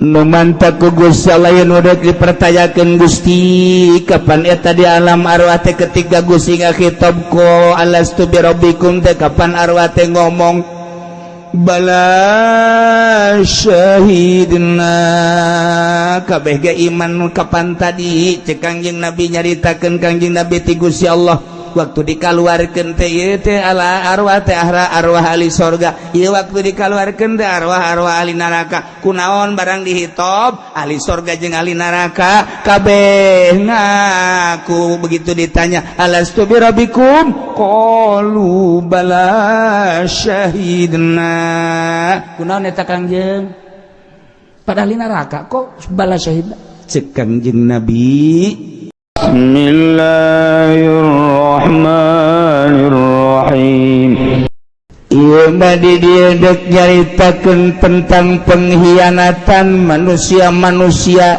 Nu mantak ku Gusti Allah yen udah dipertanyakeun Gusti kapan eta di alam arwah teh, ketika Gusti ngakhitob ku alastu birabbikum teh, kapan arwah teh ngomong bala syahidna? Kabeh ge iman. Kapan tadi cek Kangjeng Nabi, nyaritakeun Kangjeng Nabi ti Gusti Allah, waktu dikaluarkeun teh ieu teh ala arwah teh arwah ahli sorga, ieu waktu dikaluarkeun teh arwah-arwah ahli neraka. Kunaon barang dihitob ahli sorga jeung ahli neraka kabeh ngaku? Begitu ditanya alastu birabbikum, qalu bala syahidna. Kunaon eta Kangjeng, pada ahli neraka kok bala syahidna? Cek Kangjeng Nabi. Bismillahirrahmanirrahim. Ieu mah di dieu dek nyaritakeun tentang pengkhianatan manusia-manusia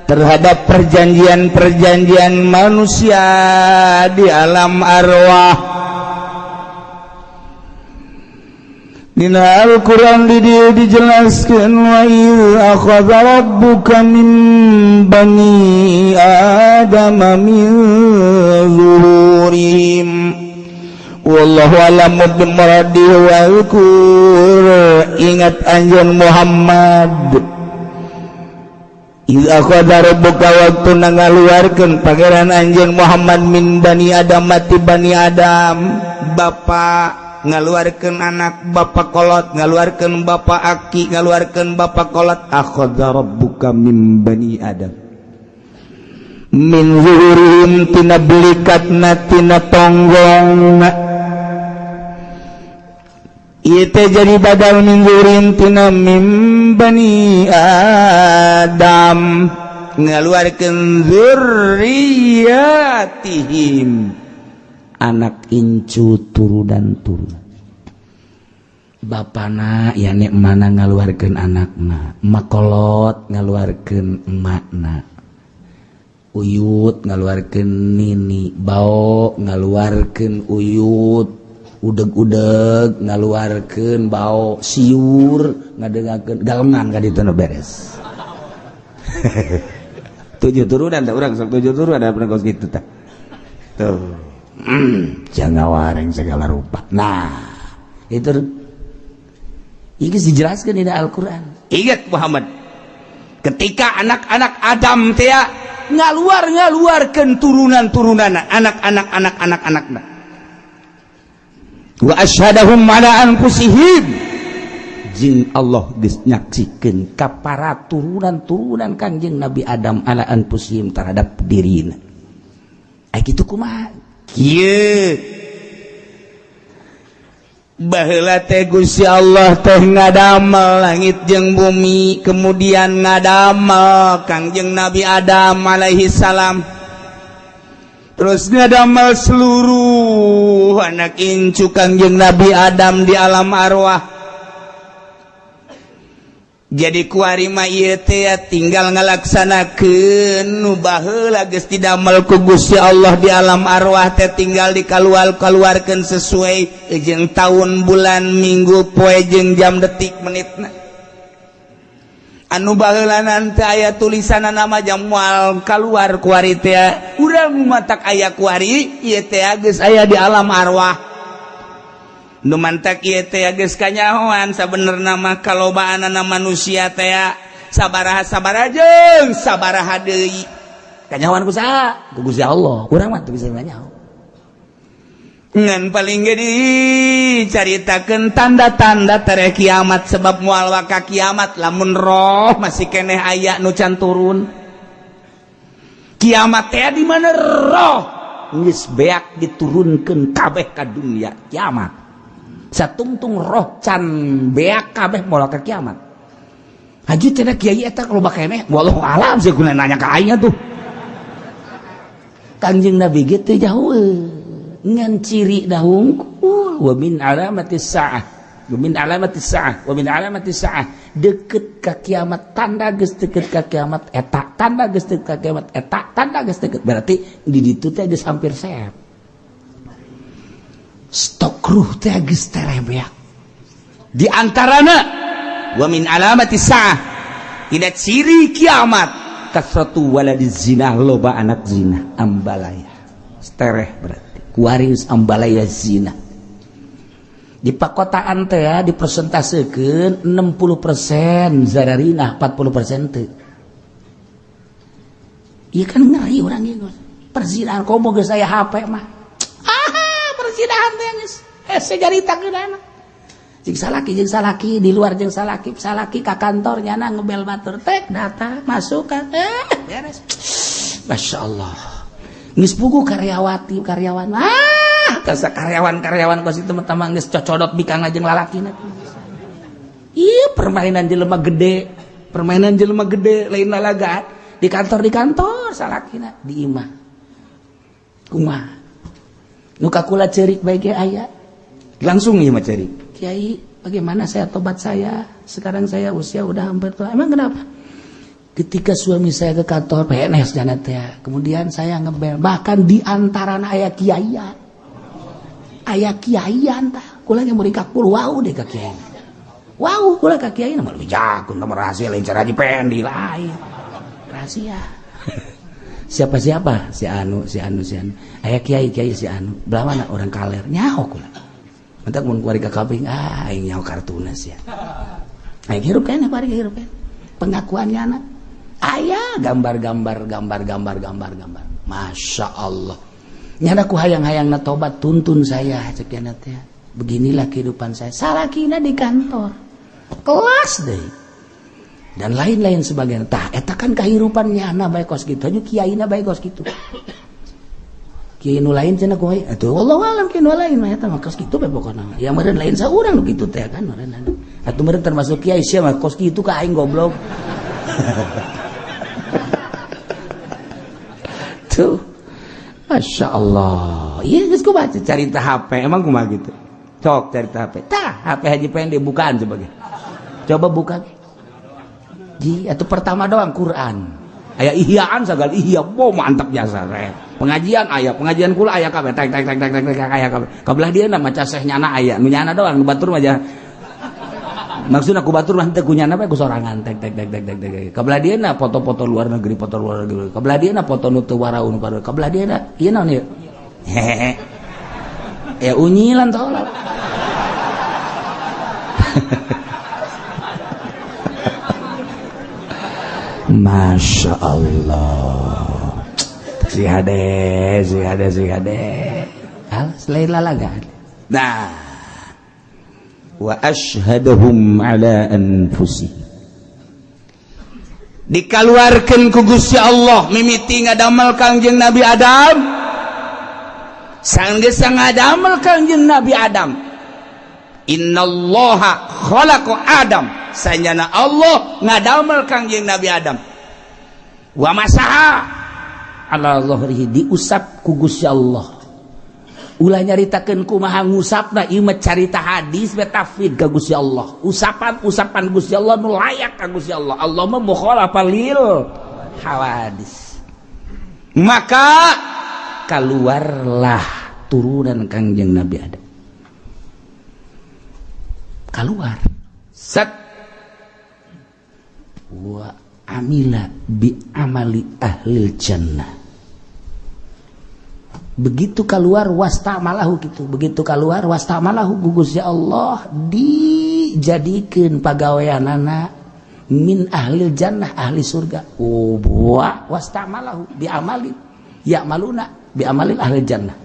terhadap perjanjian-perjanjian manusia di alam arwah. Dina Al-Quran di dieu dijelaskan wa idz akhadha rabbuka min bani adama min zuhurihim. Wallahu a'lamu bimuradihi. Wazkur, ingat anjeun Muhammad, idz akhadha rabbuka, waktu ngaluarkeun pangeran anjeun Muhammad, min bani Adam, mati bani Adam, bapak ngaluarkeun anak, bapak kolot ngaluarkeun bapak, aki ngaluarkeun bapak kolot. Akhadha rabbuka min bani Adam min zuhurihim, tina belikatna, tina tonggongna. Ieu teh jadi badal min zuhurihim tina min bani Adam, ngaluarkeun zurriyatihim, anak incu, turunan turun bapana ya nek mana ngaluarkeun anakna, makolot ngaluarkeun emakna, uyut ngaluarkeun nini, bao ngaluarkeun uyut, udeg-udeg ngaluarkeun bao, siur ngadengakeun galengan ka ditu. Nu beres tujuh turunan tak urang sok tujuh turunan ada pernah kos gitu tak tuh. Jangan wareng segala rupa. Nah, itu ini dijelaskan di Al-Quran. Ingat Muhammad, ketika anak-anak Adam teh ngaluar ngaluarkan turunan-turunan, anak-anak, anak-anak, anak. Wa asyhadahum ala anfusihim, jeung Allah geus nyaksikeun ka para turunan-turunan Kangjeng Nabi Adam, ala anfusihim, terhadap dirina. Ai kitu kumaha? Kieu, baheula teh Gusti Allah teh ngadamel langit jeung bumi, kemudian ngadamel Kangjeng Nabi Adam alaihi salam, terus ngadamel seluruh anak incu Kangjeng Nabi Adam di alam arwah. Jadi kuari mah ieu teh tinggal ngalaksanakeun nu baheula geus didamel ku Gusti Allah di alam arwah teh, tinggal dikaluar-kaluarkeun sesuai jeung tahun, bulan, minggu, poe jeung jam, detik, menitna. Anu baheula nanti aya tulisan nama jam moal kaluar kuari teh. Urang matak aya kuari ieu teh geus aya di alam arwah. Nu mantak ieu teh geus kanyahoan sabenerna mah kalobaanana manusia teh sabaraha sabaraha jeung sabaraha deui kanyahoan ku saha? Ku Gusti Allah. Urang mah teu bisa nyaho. Ngan paling ge dicaritakeun tanda-tanda tere kiamat, sebab moal waka kiamat lamun roh masih keneh aya nu can turun. Kiamat teh di mana roh geus beak diturunkeun kabeh ka dunia kiamat. Satungtung roh can beak kabeh moal ka kiamat. Haji cenah kiai eta kalau keneh, wallahu alam, sih guna nanya ka aing tuh. Kanjeng Nabi ge teu jauh ngan ciri dahungkul, wa min alamatis saah, wa min alamatis saah, wa min alamatis saah, deket ka kiamat, tanda geus deket ka kiamat eta, tanda geus deket ka kiamat eta, tanda geus deket berarti di ditu teh geus hampir sehat, stok ruh teh geus terebeak. Di antarana wa min alamatis saah. Tidak ciri kiamat kasratu waladiz zina, loba anak zina, ambalaya tereh berarti kuari geus ambalaya zina. Di pakotaan teh ya dipresentasekeun 60% zararinah, 40% teu. Ieu kan ngeri urang ieu perzinahan komo geus aya HP mah. Ah, perzinahan teh geus hese caritakeun anak. Jeung salaki, jeung salaki di luar, jeung salaki, salaki ka kantor nyana ngebel batur tek data masuk kan beres. Masya Allah. Geus puguh karyawati karyawan. Ah, kasa karyawan-karyawan kos itu teman geus cocodot bikang jeung lalakina. Ieu permainan jelema gede, permainan jelema gede lain lalaga. Di kantor salakina di imah. Kumaha? Nu kakula ceurik bae ge aya. Langsung ieu mah ceurik. Kiai, bagaimana saya tobat saya? Sekarang saya usia udah hampir tua. Emang kenapa? Ketika suami saya ke kantor PNS jana teh, kemudian saya ngebel, bahkan di antara aya kiaian. Aya kiaian tah. Kula ge muringkak puluh wau deh ka kiai. Wau kula ka kiai mah lebih jago nomor rahasia lain cara Haji Pendi lain. Rahasia. Siapa-siapa? Si anu, si anu, si anu. Aya kiai, kiai si anu. Belah mana orang kaler? Nyaho kula. Mentak mun kuari ka kaping, ah aing nyaho kartuna sia. Aing hirup keneh kuari hirup keneh. Pengakuannya anak. Aya gambar-gambar gambar-gambar gambar-gambar. Masya Allah. Nyana ku hayang-hayang na tobat tuntun saya cek nyana teh. Beginilah kehidupan saya. Salakina di kantor. Kelas deh. Dan lain-lain sebagainya. Tah eta kan kehidupan nyana bae kos kitu. Nya kiaina bae kos kitu. Kiai nu lain cenah kumaha? Atuh wallahu alam kiai nu lain mah eta mah kos kitu bae pokona. Ya meureun lain saurang nu kitu teh kan meureun. Atuh meureun termasuk kiai sia mah kos kitu ka aing goblok. Tuh. Masya Allah. Iya geus ku baca carita HP emang kumaha gitu. Cok carita HP. Tah HP Haji Pendi bukaan sebagai. Coba buka. Ji atuh pertama doang Quran. Aya ihyaan sagala ihya, bo mantap jasa re. Pengajian aya, pengajian kula aya kabeh tek tek tek tek tek tek aya kabeh. Kabelah dia maca syekh nyana aya, nu nyana doang nu batur mah maksudna ku batur mah teu ku nyana bae ku sorangan tek tek tek tek tek tek. Kabelah dia foto-foto luar negeri, foto luar negeri. Kabelah dia foto nu teu warau nu baru. Kabelah dia ieu naon ieu? Hehehe. Ya unyilan tolol. Masya Allah. Si hade, si hade, si hade. Hal selain lalagan. Nah, wa ashhadahum ala anfusihim. Dikaluarkeun ku Gusti Allah mimiti ngadamel Kangjeng Nabi Adam. Sanggeus ngadamel Kangjeng Nabi Adam. Innallaha khalaqa Adam. Sanjana Allah ngadamel Kangjeng Nabi Adam. Wa masaha ala zahrihi diusap ku Gusti Allah. Ulah nyaritakeun kumaha ngusapna ieu mah carita hadis we tafwid ka Gusti Allah. Usapan-usapan Gusti Allah nu layak ka Gusti Allah. Allah mah mukhalafa lil hawadis. Maka keluarlah turunan Kangjeng Nabi Adam. Keluar. Set wa amila bi amali ahlil jannah. Begitu keluar wastamalahu gitu. Begitu keluar wastamalahu gugus ya Allah dijadikeun pagaweanana min ahlil jannah, ahli surga. Oh buah wastamalahu bi amali ya maluna bi amalil ahli jannah.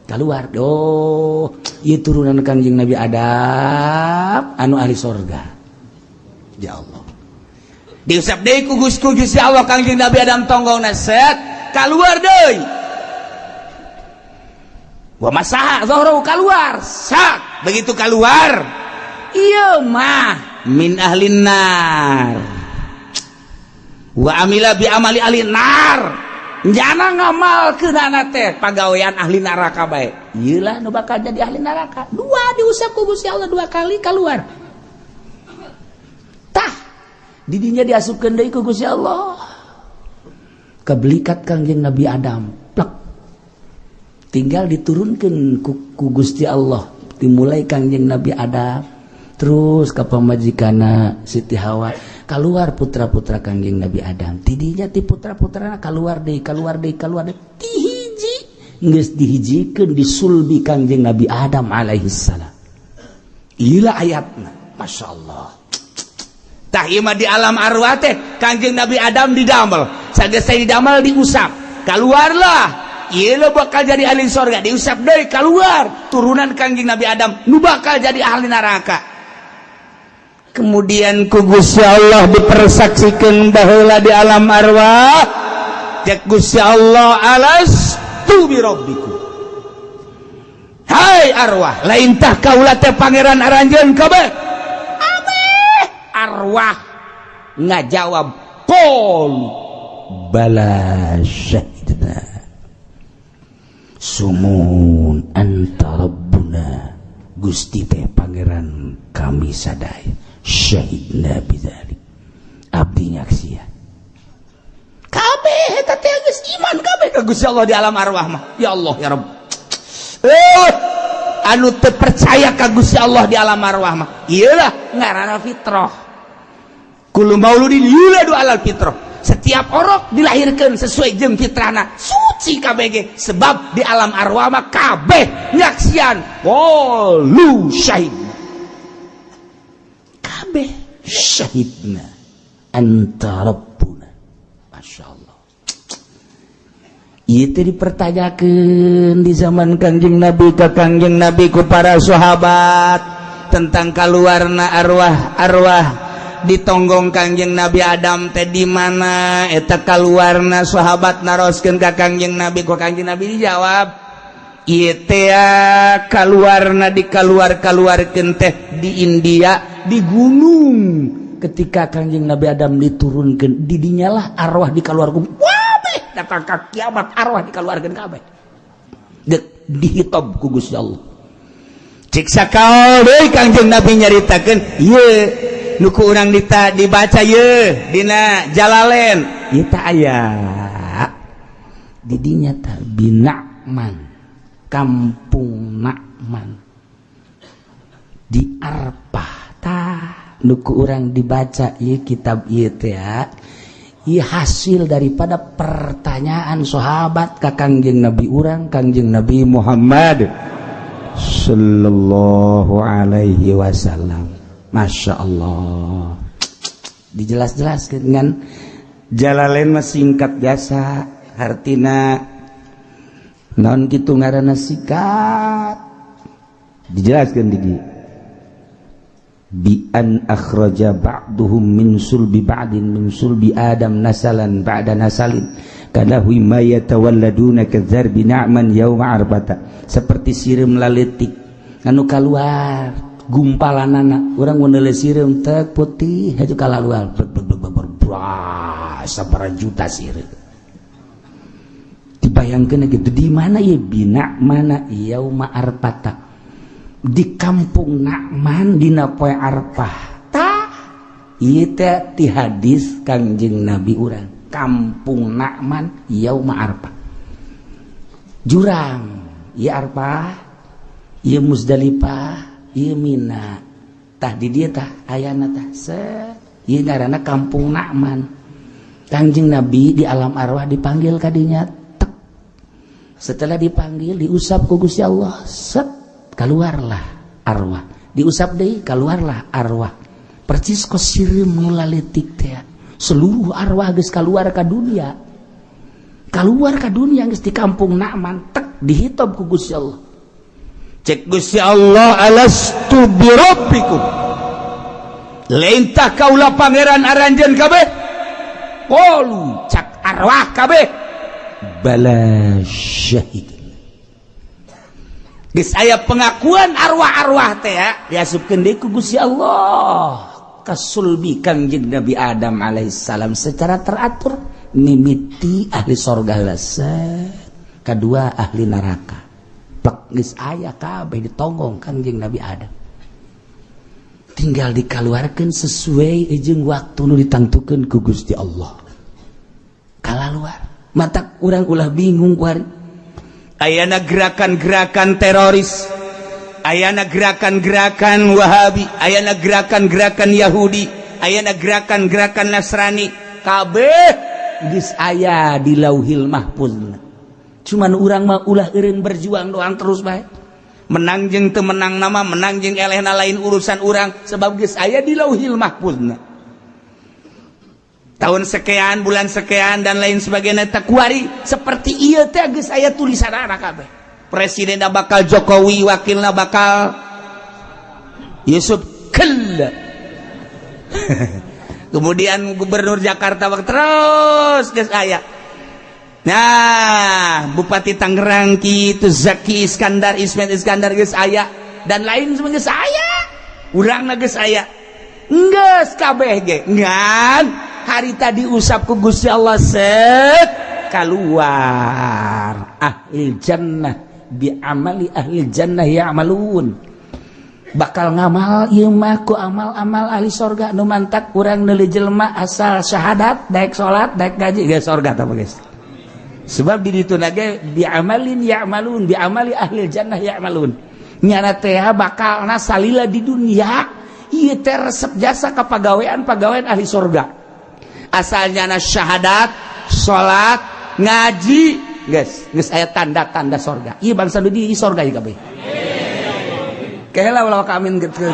Keluar. Oh, ieu turunan Kangjeng Nabi Adam anu ahli surga. Ya Allah. Diusap deui ku Gusti Allah Kangjeng Nabi Adam tonggongna set keluar deui. Wa masaha zahrahu keluar sak begitu keluar ieu mah min ahlin nar wa amila bi amali ahli nar jana ngamalkeunana teh pagawean ahli neraka bae ieu lah nu bakal jadi ahli neraka. Dua diusap ku Gusti Allah dua kali keluar. Tah didinya diasupkeun deui ku Gusti Allah kebelikat Kangjeng Nabi Adam plek tinggal diturunkan ku Gusti Allah dimulai Kangjeng Nabi Adam Terus ka pamajikanna Siti Hawa keluar putra-putra Kangjeng Nabi Adam. Tidinya ti putra-putrana keluar deui, keluar deui, keluar deui, ti hiji geus dihijikeun di sulbi Kangjeng Nabi Adam alaihi salam. Ieu ayatna, Masya Allah. Tah, ieu mah di alam arwah teh Kangjeng Nabi Adam didamel. Sageus didamel, diusap, keluarlah ieu bakal jadi ahli sorga. Diusap deui, keluar turunan Kangjeng Nabi Adam nu bakal jadi ahli neraka. Kemudian ku Gusti Allah dipersaksikan baheula di alam arwah. Cek Gusti Allah, "Alastu bi rabbikum?" Hai arwah, lain tah kaula teh pangeran aranjeun kabeh? Kabeh arwah ngajawab, "Qalu bala syahidna." Sumuhun, anta rabbuna, Gusti teh pangeran kami sadaya. Syahidna bidzalik, abdi nyaksian. Kabeh eta teh geus iman kabeh ka Gusti Allah di alam arwah mah. Ya Allah, ya Rabb, anu teu percaya ka Gusti Allah di alam arwah mah iyalah ngaranna fitrah. Kullu mauludin yuladu alal fitrah. Setiap orok dilahirkan sesuai jeung fitrahna, suci KBG, sebab di alam arwah mah kabeh nyaksian, qalu syahid kabeh, syahidna anta rabbuna. Masya Allah. Itu dipertanyakan di zaman Kangjeng Nabi ke Kangjeng Nabi ku para sahabat tentang kaluarna arwah-arwah ditonggong Kangjeng Nabi Adam teh di mana eta kaluarna. Sahabat naroskeun ka Kangjeng Nabi, ku Kangjeng Nabi dijawab, ieu teh kaluarna dikaluar-kaluarkeun teh di India, di gunung. Ketika Kangjeng Nabi Adam diturunkan, didinyalah arwah dikaluarkeun. Wabeh datang ka kiamat arwah dikaluarkeun kabeh. Dek dihitob ku Gusti Allah. Cik sakal deui Kangjeng Nabi nyaritakeun ieu nu ku urang dita dibaca ye dina Jalalain. Ieu teh aya di dinya tah, Binakman, Kampung Nakman di Arpah. Tah, nu ku urang dibaca ieu kitab ieu teh ieu hasil daripada pertanyaan sahabat ka Kangjeng Nabi urang, Kangjeng Nabi Muhammad sallallahu alaihi wasallam. Masya Allah, dijelas-jelaskan dengan Jalalain mah singkat biasa hartina non gitu ngaranna sikat. Dijelaskan di bi an akhraja ba'duhum min sulbi ba'din min sulbi Adam nasalan ba'da nasalin kanahu ma yatawalladuna kadzarbi na'man yauma arbata, seperti sireum laletik anu kaluar gumpalanana. Urang mun neuleuh sireum tek putih haju kalaluar sabaraha juta sireum, dibayangkeun gitu. Di mana ya? Bina mana yauma arpata, di kampung Nakman dina poe Arpah. Tah, ieu teh ti hadis Kangjeng Nabi urang, kampung Nakman yauma Arpah, jurang ieu Arpah, ieu Muzdalifah, ieu Mina. Tah, di dieu tah ayana tah set ieu ngaranna kampung Nakman. Kangjeng Nabi di alam arwah dipanggil kadinya, tek. Setelah dipanggil, diusap ku Gusti Allah, set, keluarlah arwah. Diusap deui, keluarlah arwah, percis kos sireum nu laletik teh. Seluruh arwah geus keluar ka dunia, keluar ka dunia geus di kampung Nakman, tek, dihitob ku Gusti Allah. Cek Gusti Allah, "Alastu birabbikum? Lain tah kaula pangeran aranjeun kabeh?" Qalu, cak arwah kabeh, "Bala syahid." Geus aya pengakuan arwah-arwah teh ya, diasupkeun deui ku Gusti Allah ka sulbi Kangjeng Nabi Adam alaihissalam secara teratur, mimiti ahli sorga heula, kedua ahli neraka. Plek, geus aya kabeh ditonggong Kangjeng Nabi Adam, tinggal dikaluarkeun sesuai jeung waktu nu ditangtukeun ku Gusti Allah. Kalaluar. Matak urang ulah bingung kuari ayana gerakan-gerakan teroris. Ayana gerakan-gerakan Wahabi, ayana gerakan-gerakan Yahudi, ayana gerakan-gerakan Nasrani, kabeh geus aya di Lauhil Mahfuz. Cuman urang mah ulah eureun, berjuang doang terus bae. Menang jeung teu menang nama, menang jeung elehna lain urusan urang, sebab geus aya di Lauhil Mahfuz. Tahun sekian, bulan sekian, dan lain sebagainya. Tak kuari seperti ieu teh geus aya tulisanana kabeh. Presiden bakal Jokowi, wakilna bakal Jusuf Kalla, kemudian gubernur Jakarta bak terus geus aya. Nah, Bupati Tangerang kitu, Zaki Iskandar, Ismet Iskandar geus aya, dan lain sebagainya. Aya urang geus aya, geus kabeh ge. Ngan hari tadi usap ku Gusti Allah, set keluar ahli jannah bi amali ahli jannah ya'malun, bakal ngamal ieu mah ku amal-amal ahli sorga. Nu mantak urang neuli jelema asal syahadat, daek salat, daek ngaji, geus sorga tah, guys. Sebab di ditu ge bi amalin ya'malun, bi amali ahli jannah ya'malun. Nyana teh bakalna salila di dunia ieu teh resep jasa ka pagawean-pagawean ahli sorga. Asalnya na syahadat, salat, ngaji, guys, geus aya tanda-tanda sorga. Ieu bangsa nu di sorga ieu kabeh. Kela ulah kamin gitu.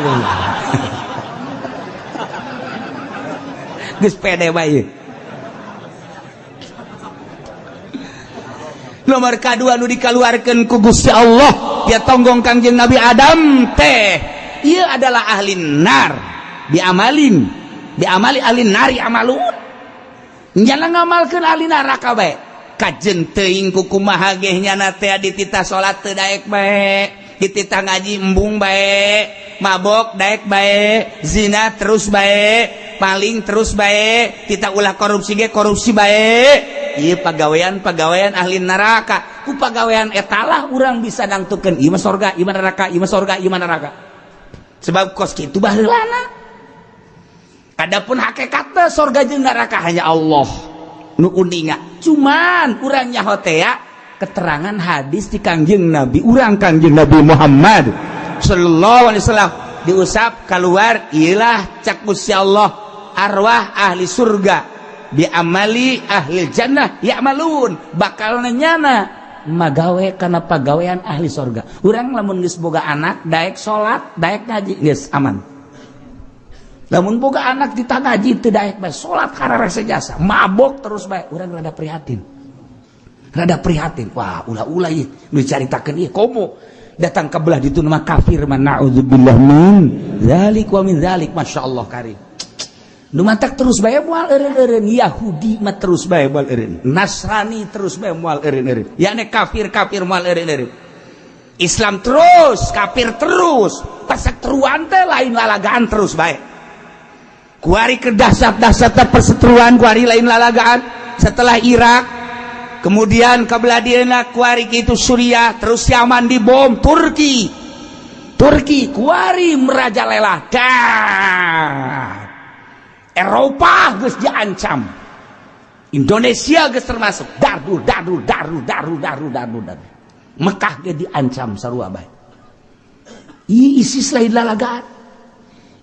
Geus pede bae. Nomor kedua nu dikaluarkeun ku Gusti Allah dia tonggong Kangjeng Nabi Adam teh ieu adalah ahli nar biamalin biamali ahli nari amalun. Nyana ngamalkeun ahli neraka bae, kajen teuing ku kumaha ge nyana teh dititah salat teu daek bae, dititah ngaji embung bae, mabok daek bae, zina terus bae, paling terus bae, kita ulah korupsi ge korupsi bae. Ieu pagawean-pagawean ahli neraka. Ku pagawean etalah urang bisa nangtukeun ieu mah sorga, ieu mah neraka, ieu mah sorga, ieu mah neraka. Sebab kos kitu baheulana. Adapun hakikatna sorga jeung neraka hanya Allah nu uninga. Cuman urang nyaho teh keterangan hadis di Kangjeng Nabi urang, Kangjeng Nabi Muhammad sallallahu alaihi wasallam, diusap keluar ilah cak Gusti Allah arwah ahli surga bi amali ahli jannah ya'malun, bakal nyana magawe kana pagawean ahli sorga. Urang lamun geus boga anak daek salat, daek ngaji, geus aman. Lamun boga anak ditah ngaji teu daek bae, salat kararese jasa, mabok terus bae, urang rada prihatin, rada prihatin. Wah, ulah-ulah ieu nu dicaritakeun ieu komo datang ke belah ditu mah kafir man, naudzubillah min zalik wa min zalik. Masyaallah karim. Nu mantak terus bae moal eureun-eureun Yahudi mah, terus bae moal eureun Nasrani, terus bae moal eureun-eureun yakni kafir-kafir moal eureun-eureun Islam terus, kafir terus, perseteruan teh lain lalagaan terus bae. Kuari kedahsat-dahsat perseteruan kuari lain lalagaan. Setelah Irak, kemudian kebelah kuari itu Suriah, terus Yaman dibom Turki, Turki kuari merajalela dah. Eropa geus diancam, Indonesia geus termasuk dardu dardu dardu dardu dardu dardu dardu, Mekah ge diancam sarua bae. Ieu ISIS lain lalagaan.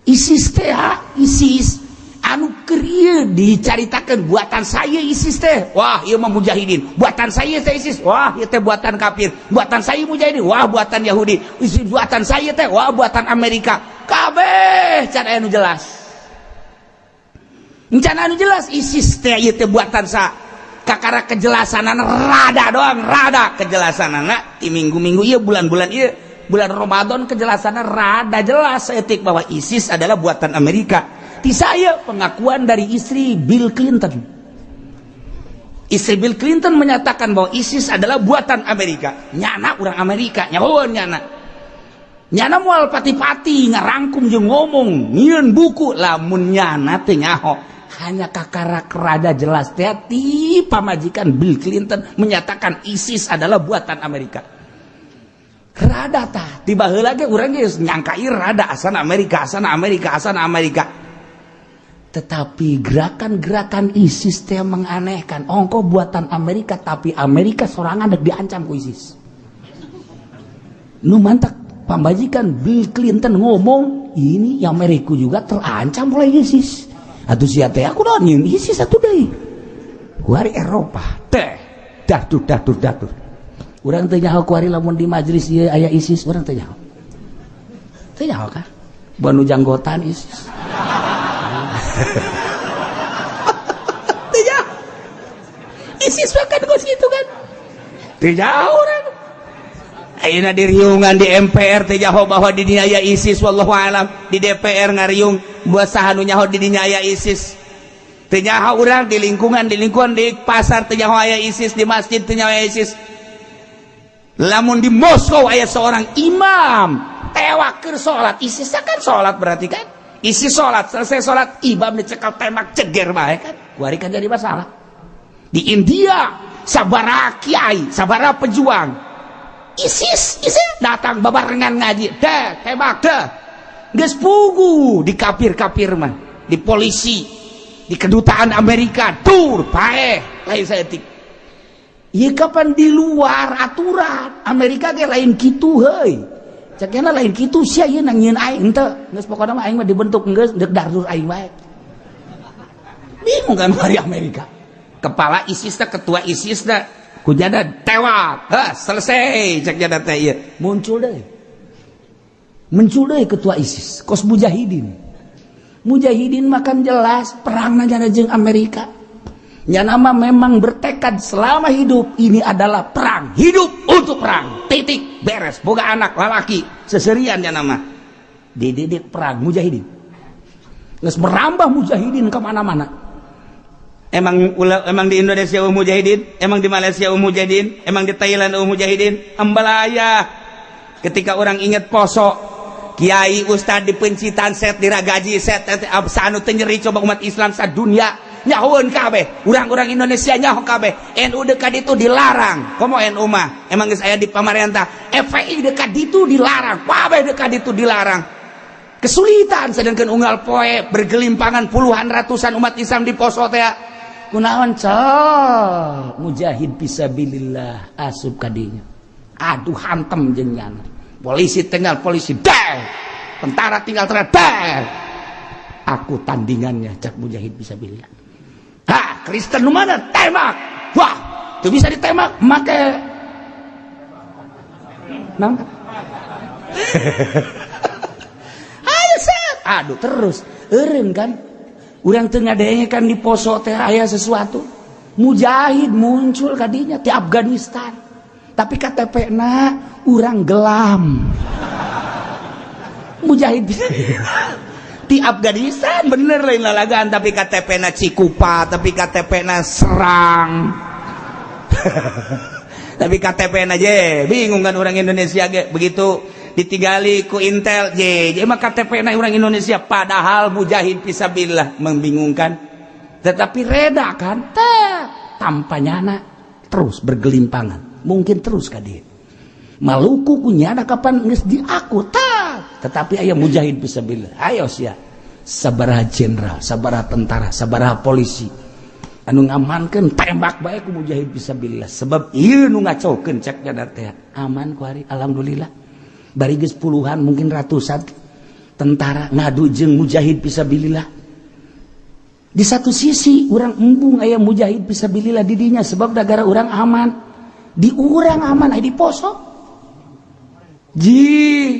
ISIS teh ISIS anu keur ieu dicaritakeun buatan saya ISIS teh, wah ieu mah mujahidin, buatan saya teh ISIS, wah ieu teh buatan kafir, buatan saya mujahidin, wah buatan Yahudi, ISIS buatan saya teh, wah buatan Amerika. Kabeh can aya nu jelas. Can anu jelas ISIS teh ieu teh buatan sa. Kakara kejelasanan rada doang, rada kejelasanana di minggu-minggu ieu, bulan-bulan ieu, bulan Ramadan, kejelasanna rada jelas etik bahwa ISIS adalah buatan Amerika. Ti saya pengakuan dari istri Bill Clinton. Istri Bill Clinton menyatakan bahwa ISIS adalah buatan Amerika. Nyana urang Amerika, nyahoeun nyana. Nyana moal pati-pati ngarangkum jeung ngomong, nyieun buku lamun nyana teh nyaho. Hanya kakarak rada jelas teh ti pamajikan Bill Clinton menyatakan ISIS adalah buatan Amerika. Rada tah tiba heula ge urang geus nyangka ieu rada asana Amerika, asana Amerika, asana Amerika. Tetapi gerakan-gerakan ISIS teh menganehkan. Ongko buatan Amerika, tapi Amerika sorangan dek diancam ku ISIS. Nu mantak Pamajikan Bill Clinton ngomong, ini Amerika juga terancam oleh ISIS. Atuh sia teh aku naon nyieun ISIS atuh deui. Kuari Eropa teh dahdur dahdur dahdur. Urang teu nyaho kuari lamun di majelis ieu aya ISIS, urang teu nyaho. Teu nyaho kan? Banu janggotan ISIS. Teu nyaho. ISIS kan geus kitu kan. Teu nyaho urang. Ayeuna diriungan di MPR teh nyaho bahwa di dinya aya ISIS, wallahu alam. Di DPR ngariung buat saha nu nyaho di dinya aya ISIS. Teu nyaho urang di lingkungan, di lingkungan, di pasar teu nyaho aya ISIS, di masjid teu nyaho aya ISIS. Lamun di Moskow aya seorang imam tewak keur salat, ISIS kan salat berarti kan. ISIS salat, selesai salat imam dicekal tembak ceger bae kan. Kuari kan jadi masalah. Di India sabaraha kiai, sabaraha pejuang ISIS, ISIS datang babarengan ngaji, dah tembak dah. Geus pugu di kafir-kafir mah, di polisi, di kedutaan Amerika, tur paeh lain saeutik. Ieu kapan di luar aturan Amerika ge lain kitu heuy. Cekena lain kitu sia ieu nyieun aing henteu. Geus pokona mah aing mah dibentuk geus deuk dardur aing bae. Bingung kan hari Amerika. Kepala ISIS teh, ketua ISIS teh kujada tewak, hah, selesai cek jada teh ieu. Muncul deh. Muncul deh ketua ISIS, kos mujahidin. Mujahidin makan jelas perang jana jeung Amerika. Nyana mah memang bertekad selama hidup ini adalah perang, hidup untuk perang. Titik, beres. Boga anak lalaki, seserian nyana mah. Dididik perang mujahidin. Geus merambah mujahidin ke mana-mana. Emang emang di Indonesia mujahidin, emang di Malaysia mujahidin, emang di Thailand mujahidin, ambalaya. Ketika orang ingat Poso, kiai ustad dipencitan set diragaji set anu teu nyeri coba umat Islam sadunia nyahoeun kabeh, urang-urang Indonesia nyaho kabeh. NU dekat itu dilarang, komo NU mah emang geus aya di pamarentah. FPI dekat itu dilarang, kabeh dekat itu dilarang. Kesulitan, sedangkan unggal poe bergelimpangan puluhan ratusan umat Islam di Poso teh. Kunaon cel mujahid fisabilillah asup kadinya, aduh hantem jeung nyana. Polisi tinggal polisi deh, tentara tinggal tentara deh, aku tandingannya cak mujahid fisabilillah. Ha, Kristen nu mana tembak, wah tuh bisa ditembak make naon. Ayo set, aduh terus eureun kan. Urang teu ngadenge kan di Poso teh aya sesuatu. Mujahid muncul kadinya di Afghanistan. Tapi KTP na urang gelam. Mujahid di Afghanistan bener lain lalagan, tapi KTP na Cikupa, tapi KTP na Serang. Tapi KTP na je bingung kan orang Indonesia ge begitu ditinggali ku Intel je je mah KTP na orang Indonesia, padahal mujahid fisabilillah membingungkan, tetapi reda kan teh tanpa nyana terus bergelimpangan mungkin terus ka dieu Maluku ku nyana kapan geus diaku tah, tetapi aya mujahid fisabilillah. Ayo sia, sabaraha jenderal, sabaraha tentara, sabaraha polisi anu ngamankeun, tembak bae ku mujahid fisabilillah, sebab ieu nu ngacaukeun cek nyana teh. Aman ku hari, alhamdulillah. Bari geus puluhan mungkin ratusan tentara ngadu jeung mujahid fisabilillah. Di satu sisi urang embung aya mujahid fisabilillah di dinya, sebab negara urang aman, di urang aman aya di Poso. Ji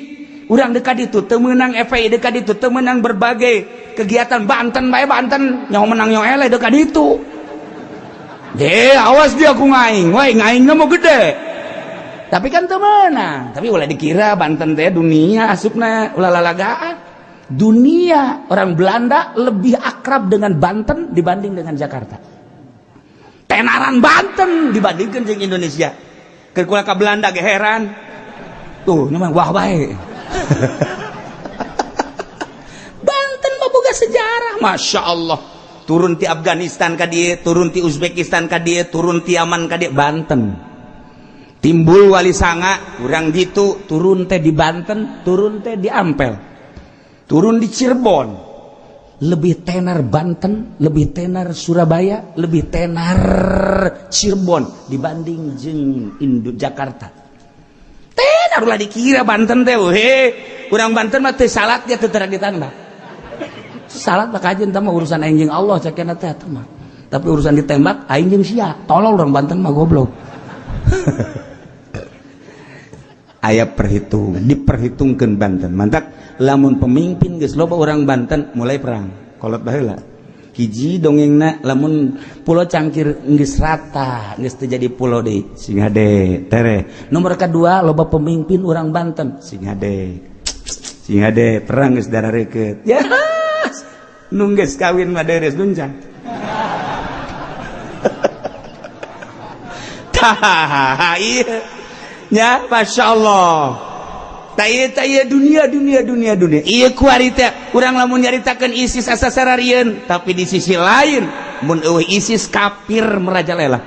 urang dekat itu teu meunang FPI, dekat itu teu meunang berbagai kegiatan. Banten bae, Banten nyaho menang nyaho eleh dekat itu. Deh, awas dia ku ngaing, wah ngaingna mau gede. Tapi kan teu meunang. Tapi ulah dikira Banten teh dunia asupna, ulah lalagaan. Dunia orang Belanda lebih akrab dengan Banten dibanding dengan Jakarta. Tenaran Banten dibandingkan dengan Indonesia. Keur kula ka Belanda ge heran. Tuh, ini mah wah bae. Banten mah boga sejarah, Masya Allah. Turun ti Afghanistan ka dieu, turun ti Uzbekistan ka dieu, turun ti Yaman ka dieu, Banten. Timbul Wali Sanga, urang ditu turun teh di Banten, turun teh di Ampel, turun di Cirebon. Lebih tenar Banten, lebih tenar Surabaya, lebih tenar Cirebon dibanding jeung Indo Jakarta. Teh ulah dikira Banten teh we. Urang Banten mah teu salat dia teu terang ditambah. Salat mah kajen tah mah urusan aing jeung Allah cekena teh atuh mah. Tapi urusan ditembak aing jeung sia. Tolol urang Banten mah goblok. Aya perhitungan, diperhitungkeun Banten. Mantak lamun pemimpin geus loba urang Banten mulai perang. Kolot baheula. Hiji dongengna lamun Pulau Cangkir geus rata, geus teu jadi pulau deui. Sing hade tereh. Nomor kedua loba pemimpin urang Banten, sing hade. Sing hade perang geus darareukeut. Ya. Nu geus kawin mah deres duncang. Tah, ieu. Ya, Masya Allah. Taya dunia dunia dunia dunia. Iya kuari teh urang lamun nyaritakeun ISIS asa sararieun, tapi di sisi lain mun eueuh ISIS kafir merajalela.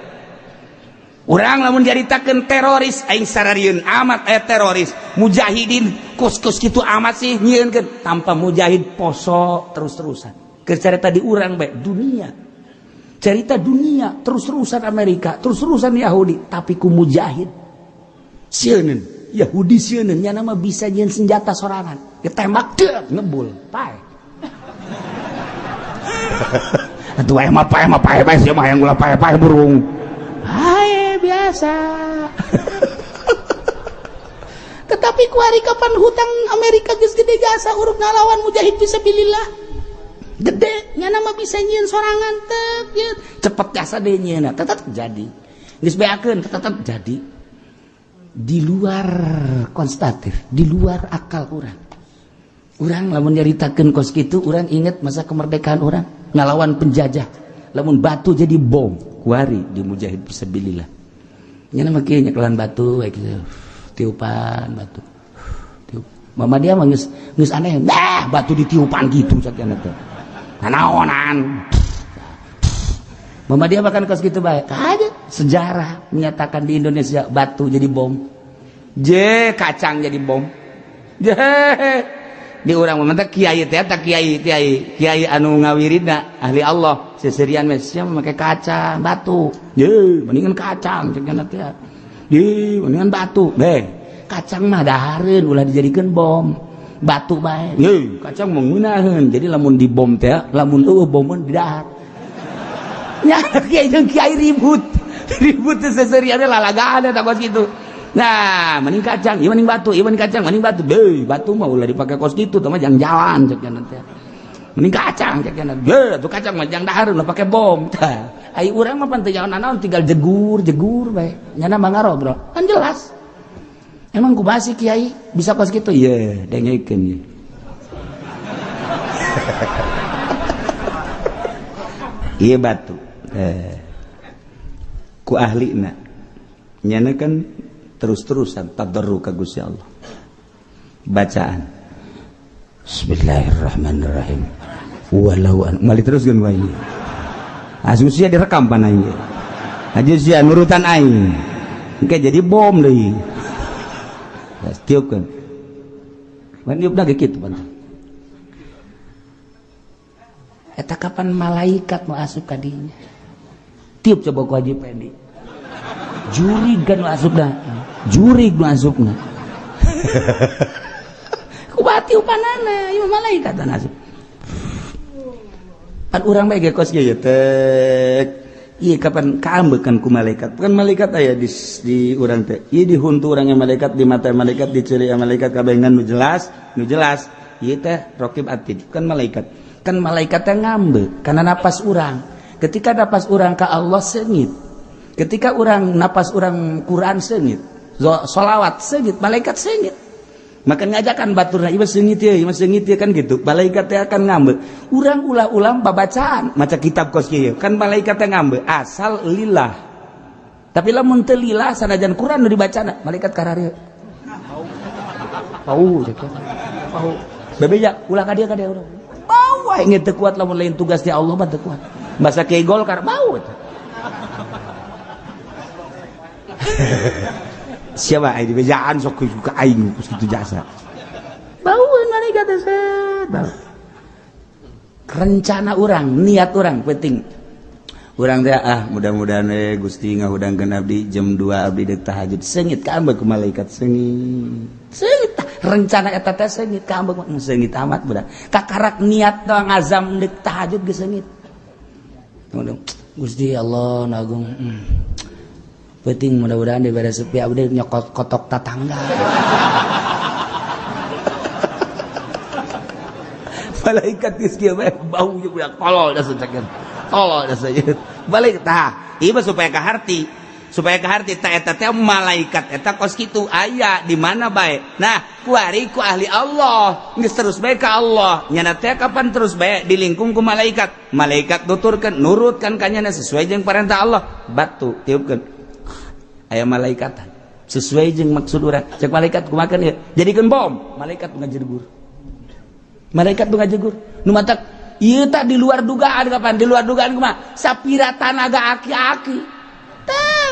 Urang lamun nyaritakeun teroris aing sararieun amat aya teroris, mujahidin kus-kus kitu amat sih nyieunkeun tanpa mujahid poso terus-terusan. Keur carita di urang bae dunia. Cerita dunia terus-terusan Amerika, terus-terusan Yahudi, tapi ku mujahid. Sieun Yahudi sieun nya nama bisa nyieun senjata sorangan ditembak dek ngebul pae. Atuh aya mah pae mah pae pae sia mah hayang ulah pae pae burung hae biasa. Tetapi kuari kapan hutang Amerika geus gede jasa uruk ngalawan mujahid fisabilillah gede nya nama bisa nyieun sorangan tek cepet jasa deui nyieunna tetep jadi geus beakeun tetep jadi. Di luar konstatif, di luar akal orang. Urang lamun nyaritakeun kos kitu, urang inget masa kemerdekaan urang ngalawan penjajah. Lamun batu jadi bom, kuari di mujahid fisabilillah. Nya mah kieu nyekelan batu we kitu. Tiupan batu. Tiup. Mama dia mah geus geus aneh, bah batu ditiupan gitu sakieu teh. Nanaonan. Mama dia makan kos kitu bae. Kaja sejarah menyatakan di Indonesia batu jadi bom. J kacang jadi bom. J di urang mah teh kiai teh eta kiai kiai kiai anu ngawiridna ahli Allah seserian mah sia make kacang batu. Ye mendingan kacang cek teh. Ye mendingan batu. Beh kacang mah dahareun ulah dijadikeun bom. Batu bae. Ye kacang mah ngeunaheun. Jadi lamun dibom teh lamun eueuh bomeun didahar. Nya kiai jeung kiai ribut. Ribut teh seserian lalagaan eta kos kitu. Nah, mending kacang, ieu mending batu, ieu mending kacang, mending batu. Deuh, batu mah ulah dipake kos kitu, teh mah jang jalan cek teh. Mending kacang cek teh. Tuh kacang mah jang dahar ulah pake bom. Tah, ai urang mah pan teu jalan naon tinggal jegur, jegur bae. Nyana mah bro. Kan jelas. Emang kumaha sih kiai bisa kos kitu? Ye, dengekeun ye. Ieu batu. Ku ahlina. Nyana kan terus-terusan tadarru ka Gusti Allah. Bacaan Bismillahirrahmanirrahim. Walau an mali terus geun wae. Asuh sia direkam pan aing. Aja sia nurutan aing. Engke jadi bom deui. Geus tiupkeun. Pan tiupna ge kitu pan. Eta kapan malaikat nu asup ka dinya? Tiup coba ku Haji Pendi. Jurig kan nu asupna. Jurig nu asupna. Kumaha tiupanana ieu malaikat anu asup. Pan urang bae ge kos kieu teh. Ieu kapan kaambekan ku malaikat. Kan malaikat aya di urang teh. Ieu dihuntu urang malaikat, di mata malaikat, di ceuli malaikat kabengan nu jelas, nu jelas. Ieu teh raqib atid kan malaikat. Kan malaikat teh ngambek karena napas urang. Ketika napas urang ka Allah seungit. Ketika urang napas urang Quran seungit, sholawat seungit, malaikat seungit. Maka ngajakan baturna ieu seungit ieu, ieu seungit ieu kan gitu. Malaikat teh akan ngambek. Urang ulah-ulang babacaan maca kitab kos kieu, kan malaikat teh ngambek asal lillah. Tapi lamun teu lillah sanajan Quran nu dibacana, malaikat kararieu. Bau cek. Bau. Bebeja ulah ka dieu urang. Bau aing teu kuat lamun lain tugas di Allah mah teu kuat. Bahasa kiai Golkar bau eta. Siapa aing dibejaan sok ka aing kitu jasa. Baueun malaikat teh set. Bau. Rencana urang, niat urang penting. Urang teh, ah, mudah-mudahan eh Gusti ngahudangkeun abdi jam 2 abdi deuk tahajud, seungit kaambek ku malaikat, seungit. Seungit rencana eta teh, seungit kaambek, seungit amat budak. Kakarak niat doang, azam deuk tahajud geus seungit. Gusti Allah nagung. Penting mudah-mudahan dibere sepi abdi nyokot kotok tatangga. Malaikat geus kieu bae bau jeung budak tolol da sacakeun. Tolol da saja. Balik tah. Ieu mah supaya kaharti. Supaya kaharti ta eta teh malaikat eta kos kitu aya di mana bae. Nah, kuari ku ahli Allah geus terus bae ka Allah. Nyana teh kapan terus bae dilingkung ku malaikat. Malaikat nuturkeun, nurutkan ka nyana sesuai jeung perintah Allah. Batu tiupkeun. Aya malaikatan sesuai jeung maksud urang. Cek malaikat kumaha ieu? Jadikeun bom. Malaikat ngajegur. Malaikat tuh ngajegur. Nu matak ieu tak di luar dugaan kapan? Di luar dugaan kumaha? Sapira tanaga aki-aki.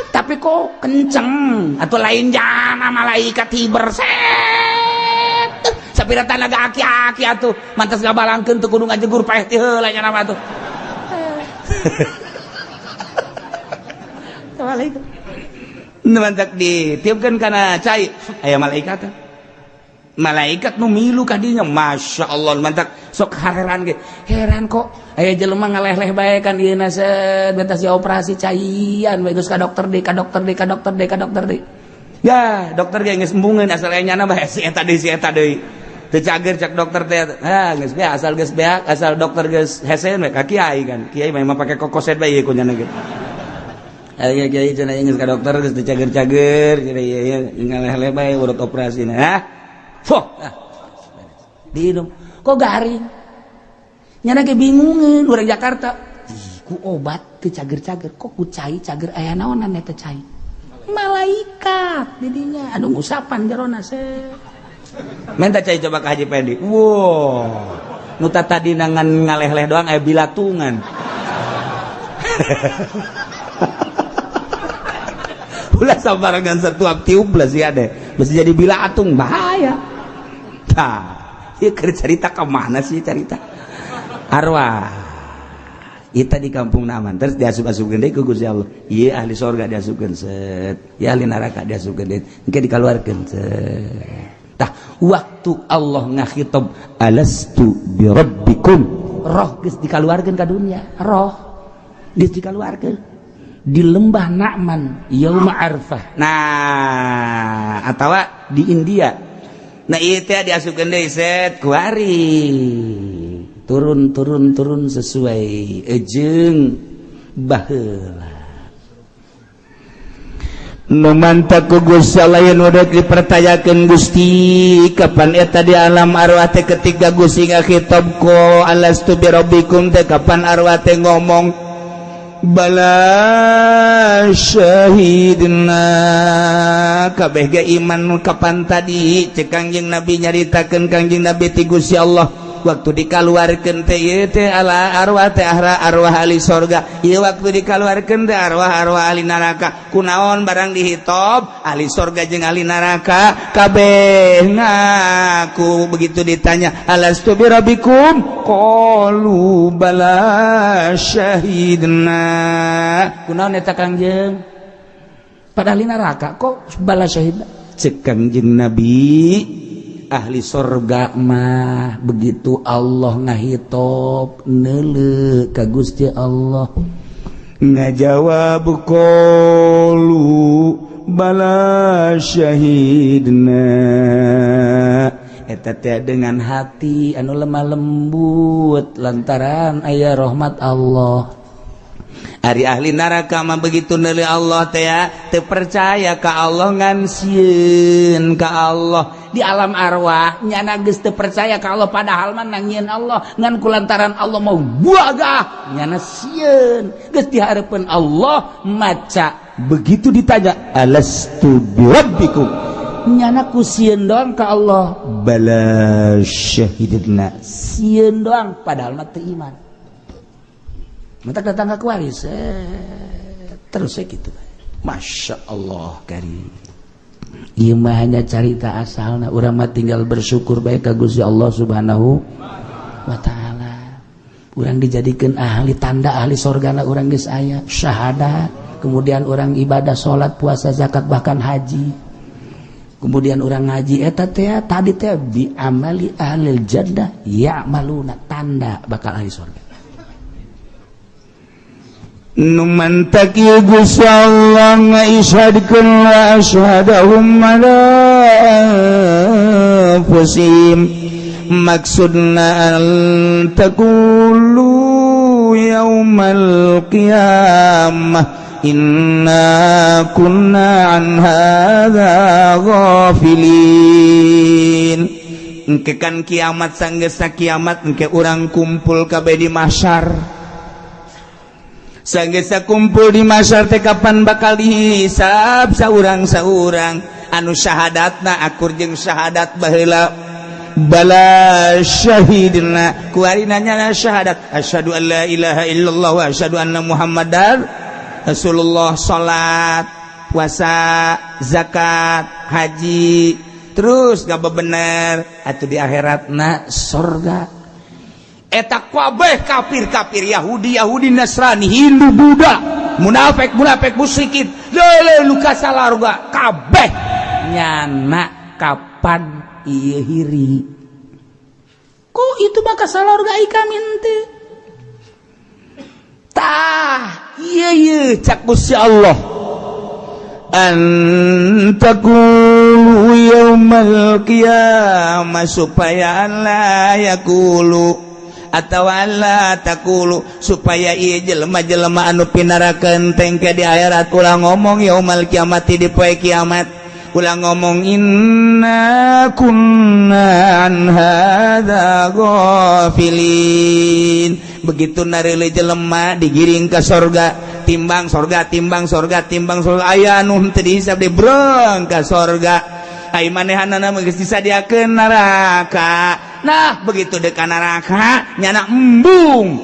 Tapi kok kenceng atau lain jana malaikat hiber set. Sapira tanaga aki-aki atuh mantas ngabalangkeun teu kudu ngajegur paeh ti heula nya nama atuh. Malaikat. Nu mantak ditiupkeun kana cai aya malaikat. Malaikat nu milu ka dinya, Masya Allah, mantak sok heran ge, heran kok aya jelema ngaleh-leh bae kan ieu na set betas operasi caian bae geus ka dokter deui, ka dokter deui, ka dokter deui, ka dokter deui, ya dokter ge geus embungeun asal aya nyana bae si eta deui, si eta deui teu cager cak dokter teh, ah geus beak, asal geus beak, asal dokter geus hese we ka kiai kan, kiai mah pake kokoset bae ieu ku nyana ge. Aya kiai cenah geus ka dokter geus teu cager-cager cenah ieu ngaleh-leh bae urut operasi nah. Foh, nah. Diinum kok garing, nyana ge bingungeun urang Jakarta. Ih, ku obat teu cager-cager, kok ku cai cager, aya naonan eta cai? Malaikat didinya anu ngusapan jerona se. Minta cai coba ke Haji Pendi. Wow, nu tadi nangan ngaleh-leh doang aya bilatungan. Ulah sabarangan satuap tiup lah sih ade. Mesti jadi bilatung bahaya. Tah, ieu keur cerita ka mana sih cerita? Arwah. Kita di kampung Naman terus diasup-asupkeun deui ku Gusti Allah. Ieu ahli sorga diasupkeun set, ieu ahli neraka diasupkeun deui. Engke dikaluarkeun set. Tah, waktu Allah ngakhitob alastu birabbikum, roh geus dikaluarkeun ka dunia, roh geus dikaluarkeun di lembah Na'man yauma Arfah. Nah, atawa di India. Nah, ieu teh diasupkeun deui set kuari. Turun turun turun sesuai jeung baheula. Nu mantak ku Gusti Allah yen udah dipertanyakeun Gusti kapan eta di alam arwah teh ketika Gusti ngakhitob ko alastu birabbikum teh kapan arwah teh ngomong bala syahidna kabeh ge iman kapan tadi cek Kangjeng Nabi nyaritakeun Kangjeng Nabi ti Gusti Allah waktu dikaluarkeun teh ieu teh ala arwah teh arwah ahli sorga, ieu waktu dikaluarkeun teh arwah-arwah ahli neraka, kunaon barang dihitob ahli sorga jeung ahli neraka kabeh ngaku begitu ditanya alastu birabbikum qalu bala syahidna kunaon eta Kangjeng pada ahli neraka kok bala syahidna cek Kangjeng Nabi ahli sorga mah begitu Allah ngahitop neuleuh ka Gusti Allah ngajawab qalu bala syahidna eta teh dengan hati anu lemah lembut lantaran aya rahmat Allah. Ari ahli neraka mah begitu neuleuh Allah teh teu percaya ka Allah ngan sieun ka Allah di alam arwah nyana geus teu percaya ka Allah padahal mah nangieun Allah ngan kulantaran Allah mau buagah nyana sieun geus dihareupeun Allah maca begitu ditanya alastu birabbikum nyana ku sieun doang ka Allah bala syahidna sieun doang padahal mah teu iman. Mentak datang ke kuaris terus saya gitu. Masya Allah karim. Ieu mah hanya carita asalna, urang mah tinggal bersyukur bae ka Gusti Allah Subhanahu wa taala. Urang dijadikan ahli, tanda ahli sorgana urang geus aya syahadat, kemudian urang ibadah, salat, puasa, zakat, bahkan haji, kemudian urang ngaji. Eta teh tadi teh bi amali ahlil jannah ya'maluna, tanda bakal ahli sorga. Nu mantak ieu Gusti Allah ngaisyhadkeun wa asyhadahum ala anfusihim, maksudna an taqulu yaumal qiyamah inna kunna an hadza ghafilin. Engke kan kiamat, sanggeusna kiamat engke urang kumpul kabeh di mahsyar. Sanggeusna kumpul di mahsyar teh, kapan bakal dihisab saurang-saurang. Anu syahadatna akur jeung syahadat baheula, bala syahidna kuari nanya syahadat, asyhadu an la ilaha illallah wa asyhadu anna muhammadar rasulullah, salat, puasa, zakat, haji, terus gak bener atau di akhiratna sorga. Eta kabeh kafir-kafir, Yahudi Yahudi, Nasrani, Hindu, Buddha, munafik munafik, musyrikin, lele luka salarga kabeh nyana kapan ieu hiri kok itu maka salarga kami teh. Tah, iya iya, cak Gusti Allah, an taqulu yaumal qiyamah, supaya alla yaqulu atau alla taqulu, supaya ieu jelema-jelema anu pinarakeun tengke di akhirat ulah ngomong yaumal kiamati, di poe kiamat ulah ngomong inna kunna an hadza ghafilin. Begitu nareule jelema digiring ke sorga, timbang sorga, timbang sorga, timbang sorga, aya anu henteu dihisab di breng ka sorga, ai manehanana mah geus disadiakeun neraka. Nah, begitu dek ka neraka nyana embung,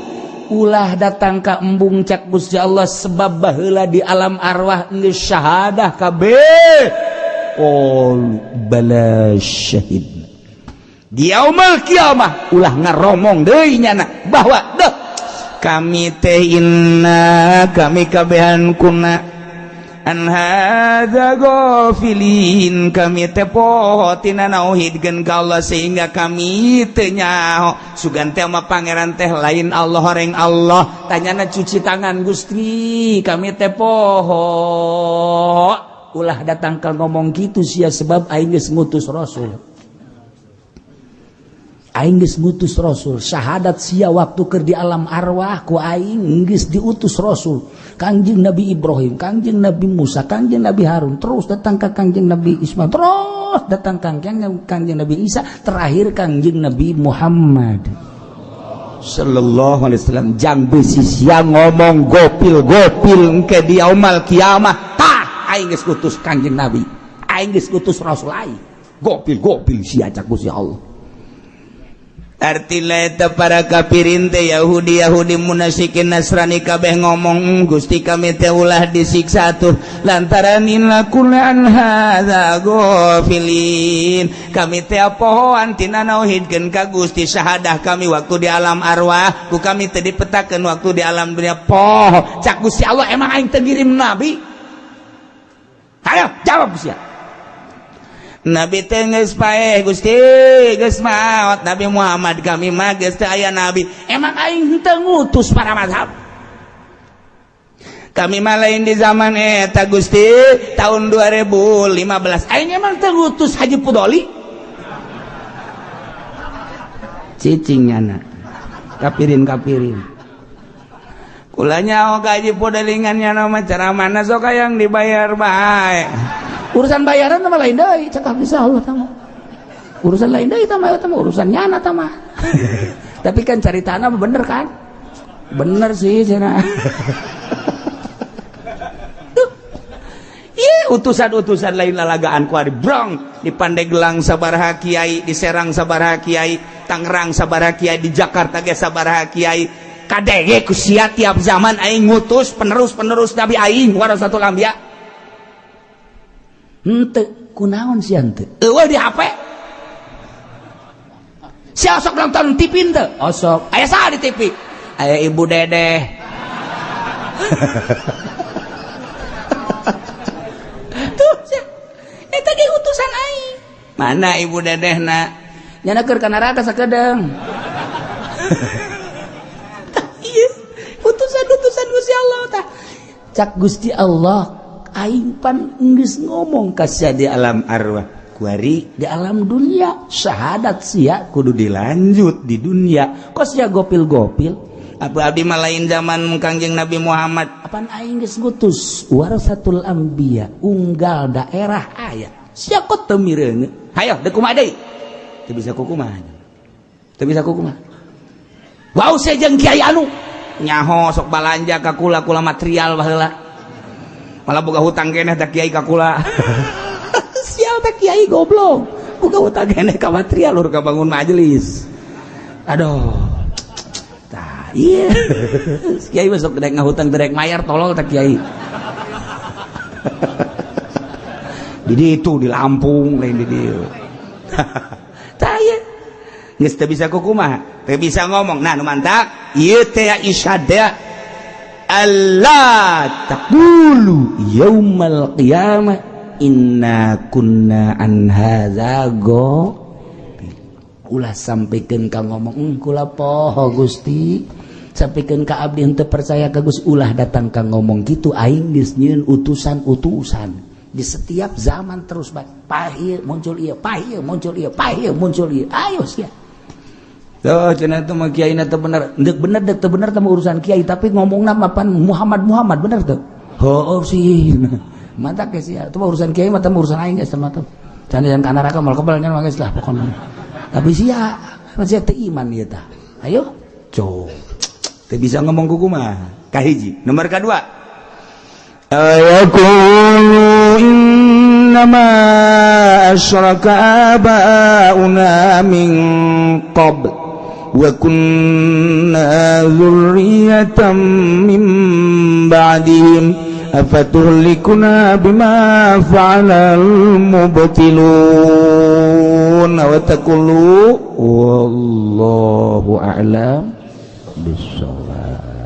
ulah datang ka embung, cak Gusti Allah, sebab baheula di alam arwah geus syahadah kabeh. Qalu bala syahid. Di yaumul kiamah ulah ngaromong deui nyana bahwa deh kami teh inna kami kabehan kuna an hadza ghafilin, kami teh poho tina nauhidkeun ka Allah sehingga kami teu nyaho sugan teh mah pangeran teh lain Allah, horeng Allah. Tanyana cuci tangan, Gusti, kami teh poho. Ulah datang ke ngomong gitu sia, sebab aing geus ngutus rasul, aing geus ngutus rasul. Syahadat sia waktu keur di alam arwah ku aing geus diutus rasul, Kangjeng Nabi Ibrahim, Kangjeng Nabi Musa, Kangjeng Nabi Harun, terus datang ke Kangjeng Nabi Ismail, terus datang Kangjeng Kangjeng Nabi Isa, terakhir Kangjeng Nabi Muhammad sallallahu alaihi wasallam. Jang bisi sia ngomong gopil gopil engke di yaumal kiamah. Tah, aing geus utus Kangjeng Nabi, aing geus utus rasul aing, gopil gopil sia, cak Gusti Allah. Artinya eta para kafirin teh, Yahudi Yahudi, munasikin, Nasrani kabeh ngomong, "Gusti, kami teh ulah disiksa tuh lantaran inna kunna an hadza ghafilin, kami teh pohoan tina nauhidkeun ka Gusti. Syahadah kami waktu di alam arwah ku kami teh dipetakeun waktu di alam dunia poho." Cak Gusti Allah, emang aing teh ngirim nabi? Ayo jawab sia. Nabi teh geus paeh, Gusti, geus maot Nabi Muhammad, kami mah geus teu aya nabi. Emang aing teu ngutus para mazhab? Kami mah lain di zaman eta, Gusti, tahun 2015. Aing emang teu ngutus Haji Pudoli? Cicing nyana kapirin kapirin kulanya. Oh, gaji podelingannya nama cara mana sok yang dibayar baik. Urusan bayaran sama lain deui, cakap bisa Allah tama urusan lain deui, tama tama urusan nyana tama. Tapi kan cari tanah bener kan, bener sih cenah. Ih, utusan-utusan lain lalagaan ku ari brong di Pandeglang sabaraha kiai, di Serang sabaraha kiai, Tangerang sabaraha kiai, di Jakarta ge sabaraha kiai. Kadege ku sia, tiap zaman aing ngutus penerus-penerus nabi aing warasatul anbiya. Henteu kunaon sia henteu? Eueuh di HP. Sia sok nonton TV henteu? Osok. Aya saha di TV? Aya Ibu Dedeh. Tuh sia. Eta ge utusan aing. Mana Ibu Dedehna? Nyana keur ka neraka sakedeung. Iya, utusan-utusan Gusti Allah tah. Cak Gusti Allah aing pan geus ngomong ka sia di alam arwah. Kuari di alam dunia syahadat sia kudu dilanjut di dunia. Kok sia gopil-gopil? Apa abdi mah lain zaman Kangjeng Nabi Muhammad. Apaan aing geus ngutus warasatul anbiya unggal daerah aya. Sia kok teu mireungeun? Hayo deuk kumaha deui? Teu bisa kukumaha. Teu bisa kukumaha. Wau sia jeung kiai anu nyaho sok balanja ka kula kula material baheula. Malah boga hutang keneh teh kiai ka kula. Sial teh kiai goblok. Boga hutang keneh ka material ur ka bangun majelis. Aduh. Tah iya. Kiai besok rek ngahutang rek mayar tolol teh kiai. Di ditu di Lampung lain di dieu. Tah ieu. Geus teu bisa kukumaha, teu bisa ngomong. Nah nu mantak ieu teh isyad Allah taqulu yaumal qiyamah inna kunna an hadza go. Ulah sampaikan ka ngomong kula poho Gusti, sampaikan ka abdi henteu percaya ka Gusti, ulah datang ka ngomong kitu. Aing geus nyieun utusan-utusan di setiap zaman terus bae pahir muncul ieu, pahir muncul ieu, pahir muncul ieu. Ayo sia. Tuh cenah teh mah kiai na teu bener. Deuk bener deuk teu bener teh urusan kiai, tapi ngomongna mah pan Muhammad Muhammad bener teu? Heueuh sih. Mantap ge sia. Itu mah urusan kiai mah teh urusan aing geus mah teh. Can yang ka neraka moal kebal nya mah geus lah pokona. Tapi sia, sia teu iman ieu tah. Ayo, co. Teu bisa ngomong kukumaha. Kahiji, nomor kadua. Ayaqulu innama asyraka abauna min qabl wa kunna dzurriyyatan min ba'dihim afatuhlikuna bima fa'alal mubtilun wa taqulu wallahu a'lam bissawab.